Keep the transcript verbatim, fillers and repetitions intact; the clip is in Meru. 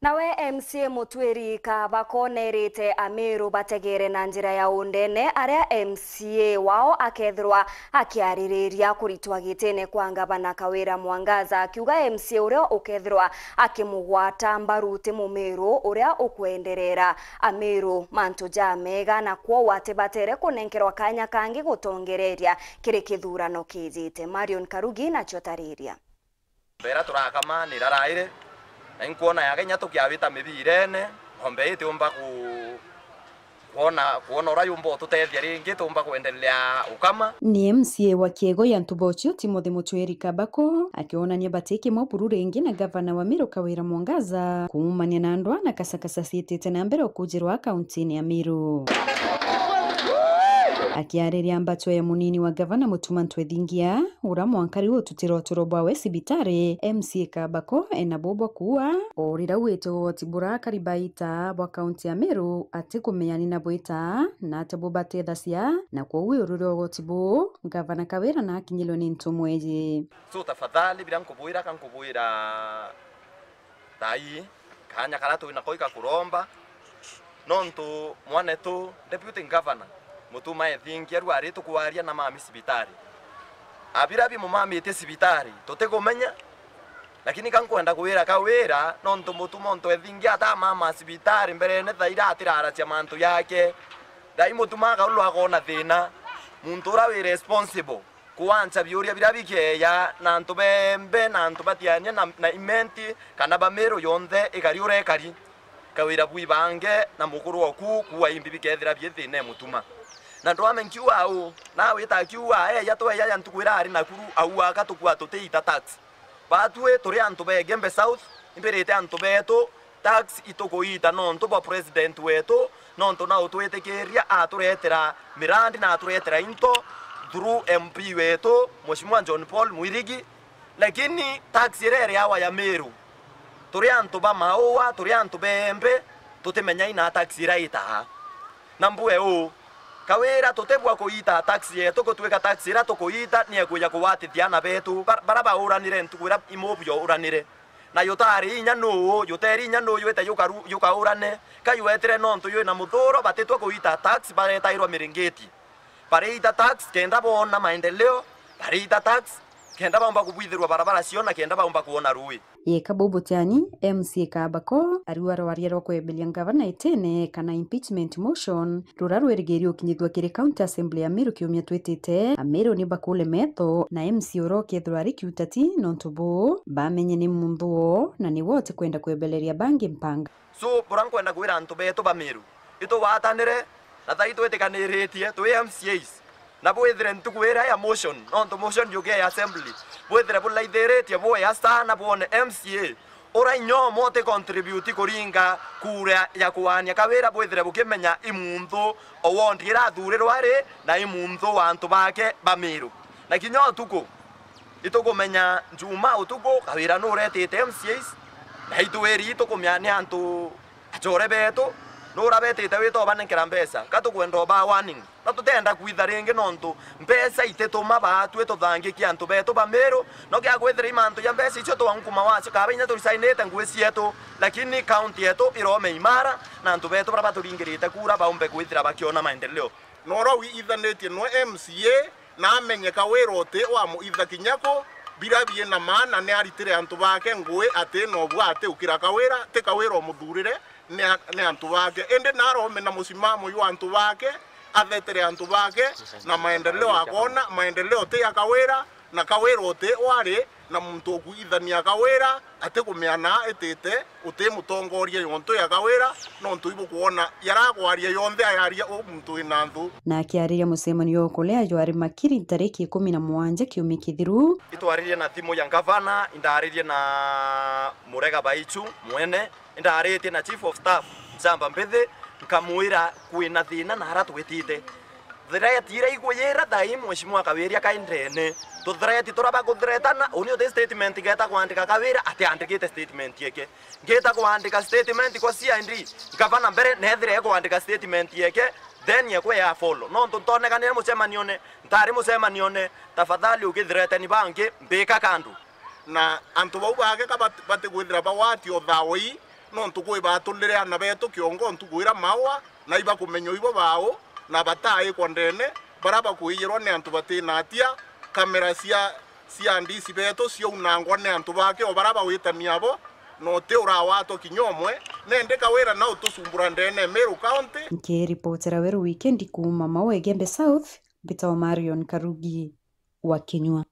Nawe M C A Mutwiri Kabako neerite Amiru bategere na njira ya undene aria M C A wao akethirwa akiaririria kuritwa gitine kwa ngavana Kawira Mwangaza, akiuga M C A uria ukethirwa akimugwata mbaru ti Mumiru uria ukwenderera Amiru mantu jamega, na kwoou atibatere kunenkerwa kanya kangi gutongereria kiri kithurano kijite. Marion Karugi nacio tariria. Mbera turakama ni raraire, na inkwona ya Kenya tukiawita mibirene, ng'ombe itiumba ku-, kwona, kwona ura yumba ututethia ringi, tumba kwendelea ukama. Ni M C A wa Kiego ya Ntubochio, Timothy Mutwiri Kabako, akionania bati kimwe buru ringi na gavana wa Meru Kawira Mwangaza, kuumania na ndwa na kasakasa ciitite na mbere ukujirwa kauntini ya Meru. Akiariria mbatwe ya munini wa gavana Mutuma Ntwethingia, ura mwanka riu ututira uturo bwawe cibitari, M C A Kabako ena bubwa kuua, o rira auite ugoti bura karibaita bwa kaunti ya Meru ati kumenyani na bwita na ati bubatethacia, na kwoou iuru ria ugoti buu, gavana Kawira na akinyirwe ni ntumwa iji. So tafadhali, biria nkubwira, ka nkubwira thaa ii, kaanya karia twi nako ika kuromba, nontu mwanetu Deputy Governor Mutuma Ethingia riu ari tukwaria na mami cibitari. Abira bimumamitie cibitari, tutikumenya, lakini ka nkwenda kwira Kawira, nontu Mutuma untu Ethingia atamama cibitari mberene thaira atiraracia mantu yake. Thai Mutuma akaulwa akona thina, muntu ura wi responsible. Kuancha biuria biria bikeeja na antu beembe na antu batiania na, na Imenti kana ba Meru yonthe ikari urekari. Kawira bwibange na mukuru oku kuua imbi bikethira bi thina e Mutuma. Na ndwame nkiuga uu, nawita akiuga, eeja tweeja ja ntuku iria ari nakuru, auga ka tukua tutiita tax. Batwi turi antu ba Igembe South, imbirite antu beetu, tax itukuita nontu bwa president weetu, nontu na utwitikiria aturetera mirandi na aturetera into through M P weetu, Mheshimiwa John Paul Mwirigi. Lakini tax iria iriawa ya Meru, turi antu ba Maua, turi antu beembe, tutimenyai na tax iria itaa. Na mbue uu, Kawira tutibua kuita tax yeetu, gutwika tax iria tukuita ni ekwija kugwatithia aana beetu, bar-, baria bauranire ntuku iria Imobi yauranire. Na yutari inya nuu, yuteri inya nuu yute yukaru-, yukaurane, ka yuetire nontu ywi na muthuro, batitwe kuita tax, baretairwa miringiti. Bariita tax kenda boona maendeleo, bariita tax kenda baumba kubwithirwa barabara cio na kenda baumba kwona ruui. Yeka bubutiani, M C A Kabako ariu arwaria rwa kweberia ngavana itene kana impeachment motion, rura rwerigirio ukinyithua kiri County Assembly ya Meru kiumia twitite. Ameru ni bakule metho na M C A uria ukethirwa ari kiutati, nontu buu bamenye ni munthu woo na niwe utikwenda kwebeleria bangi mpanga. So, bura nkwenda kwira antu beetu ba Meru, itugwatanire, na thai twitikaniritie twi M C As, na bwithire ntuku iria ya motion, nontu motion yukia ya assembly, bwithire bulaithiritie bwoya sana bwone M C A uria inya umwe uti contribute kuringa kura ya kuwania Kawira, bwithire bukimenya i munthu o wondi iria athurirwe ari, na i munthu wa antu bake ba Meru. Na kinya utuku, itukumenya Juma utuku, Kawira nuretite M C As, na itwiri itukumenya ni antu achore beetu, nura betite wita ubanenkera mbeca, ka tukwenda uba warning. Na tutenda kwitha ringi nontu mbeca itituma baatwi tuthangikie antu beetu ba Meru, no kia kwithira i mantu ja mbeca icio twankuma wacio, kaba inya turisainite ngui cieetu, lakini county yeetu irome imara, na antu beetu baria baturingirite kura baumbe kwithira bakiona maendeleo. Na uria wiithanitie nwe M C A, na amenye Kawira uti wamuitha kinya ku, bira biina maana ni aritire antu bake ngui ati na ubwati ukira Kawira, ti Kawira umuthurire, ni a-, ni antu bake. Indi na aromena musimamo jwa antu bake, athetere antu bake, na maendeleo akona, maendeleo ti ya Kawira, na Kawira uti wari na muntu ukuithania Kawira, ati kumiana itite, uti mutongoria yontu ya Kawira, nontu ibukwona yara akwaria yonthe ayaria u muntu wina nthu. Na akiariria mucemanio ukuria jwari Makiri ntariki ikumi na mugwanja kiumia kithiru. Itwaririe na thimu ya ngavana, indaririe na Murega Baichu mwene, indaritie na chief of staff Mchamba Mbithi, nkamwira kwina thina na ara twitite. Threat iria iguyira thaa ii Mheshimiwa Kawiria kaindene. Tuthreat turia bakuthreatana, uni uti statement ngeta kwandika Kawira atiandikite statement yeke. Ngeta kwandika statement kwa C I D, ngavana mbere nethire ekwandika statement yeke, then yekwe ya follow. Nontu ntonekanire mucemanione, ntari mucemanione, tafadhali ukithreateni bangi, mbika kandu. Na antu bau bake ka bat-, batikwithira bagwatio thawi, Nontu kwi batulire ana betu kiongo ntuku ira maua, na ibakumenywa ibo bau, na bataikwa ndene, bara bakuiyirwa ni antu batina atia, kamera cia, cia ndisi betu ciaunangwa ni antu bake o bara bawitania abo, na uti urawatwa kinya umwe, nende kawira na utucumbura ndene Meru County. Nkiripotera Weru Wikendi kuuma Maua Igembe South, mbitagwa Marion Karugi wa Kinyua.